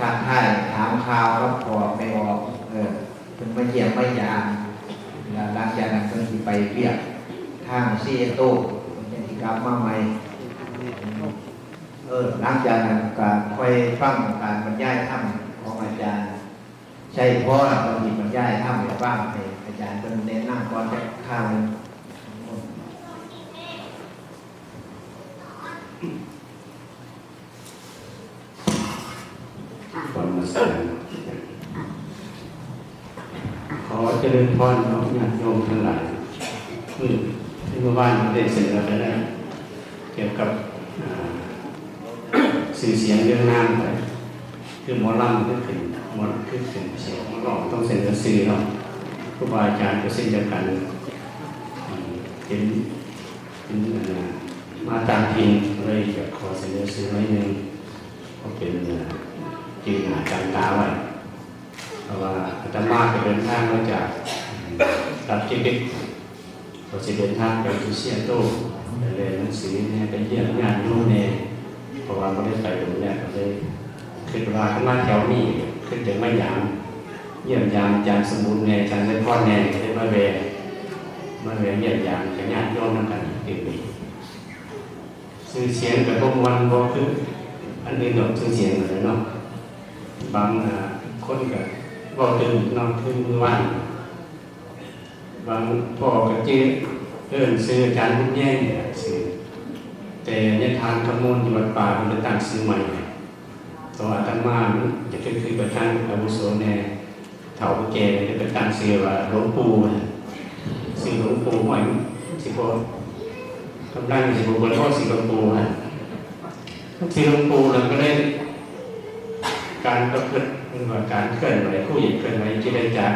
ທັກທາຍຖາມຂ່າວກັບພໍ່ແມ່ອອກ ເອີ ເພິ່ນມາຢ້ຽມມາຢາມ ແລ້ວຫຼັງຈາກນັ້ນເພິ່ນຊິໄປວຽກທາງຊີແອດເທິລ ເພິ່ນຈັ່ງຊິກັບມາໃໝ່. ເອີ ຫຼັງຈາກນັ້ນກໍຄ່ອຍຟັງການບັນຍາຍທຳຂອງອາຈານໄຊພອນ ເພິ່ນຊິບັນຍາຍທຳໃຫ້ຟັງ ໃຫ້ອາຈານເພິ່ນແນະນຳກ່ອນຈັກຄາວໜຶ່ງ. ຂໍນະມັດສະການ ຂໍຈະເລີນພອນເນາະ ຍາດໂຍມທັງຫຼາຍ. ມື້ ມື້ວານໄດ້ສະເໜີໄປແລ້ວ ກ່ຽວກັບ ອາ ຊື່ສຽງເລື່ອງນາມໄປ ຄືໝໍລຳ ຄືຂຶ້ນ ໝໍ ຄືຂຶ້ນສຽງ ໝໍຮ້ອງຕ້ອງສະເໜີຊື່ເນາະ. ຄູບາອາຈານກໍເຊັ່ນດຽວກັນ ເປັນ ເປັນ ອັນ ມາຕ່າງຖິ່ນ ເລີຍຢາກຂໍສະເໜີຊື່ໜ້ອຍໜຶ່ງ ເພາະເປັນ ຈື່ໜ້າຈຳຕາໄວ້. ເພາະວ່າອາດຕະມາກໍເດີນທາງມາຈາກລັດທິເບດ ກໍຊິເດີນທາງໄປທີ່ຊຽໂຕ ໄປແລ່ນໜັງສືແດ່ ໄປຢ້ຽມຍາດໂຍມແດ່ ເພາະວ່າບໍ່ໄດ້ໄປດົນແລ້ວ ກໍເລີຍຄິດວ່າ ຄັນມາແຖວນີ້ ຄິດຢາກມາຢາມ ຢ້ຽມຢາມອາຈານສົມບູນແດ່ ອາຈານໄຊພອນແດ່ ກໍເລີຍມາແວ່ ມາແວ່ຢ້ຽມຢາມກັບຍາດໂຍມນຳກັນ. ຊື່ສຽງກໍບໍ່ມ່ວນ ບໍ່ຄືອັນອື່ນດອກ ຊື່ສຽງນັ້ນແຫຼະເນາະ. ບາງ ອາ ຄົນກໍເວົ້າຕື່ມເນາະ ຄືມື້ວານ ບາງພໍ່ກໍຈື່ ເອີ້ນຊື່ອາຈານບຸນແຍງນີ້ແຫຼະຊື່ ແຕ່ຍາທ່ານຄຳມູນຢູ່ວັດປ່າເພິ່ນໄດ້ຕັ້ງຊື່ໃໝ່. ເພາະວ່າອາດຕະມາມັນຈະຄື ຄືໄປທາງອາວຸໂສແດ່ ເຖົ້າແກ່ ໄດ້ໄປຕັ້ງຊື່ວ່າຫຼວງປູ່ ຊື່ຫຼວງປູ່ ຫ້ວຍ ມັນຊິບໍ່ ກຳລັງຊິບໍ່ເບິດ ເພາະຊື່ຫຼວງປູ່ຫັ້ນ ຊື່ຫຼວງປູ່ ແລ້ວກໍເລີຍ ການປະພຶດ ຫຼືວ່າການເຄື່ອນໄຫວ ຜູ້ຫຍັງເຄື່ອນໄຫວ ກິລິຍາ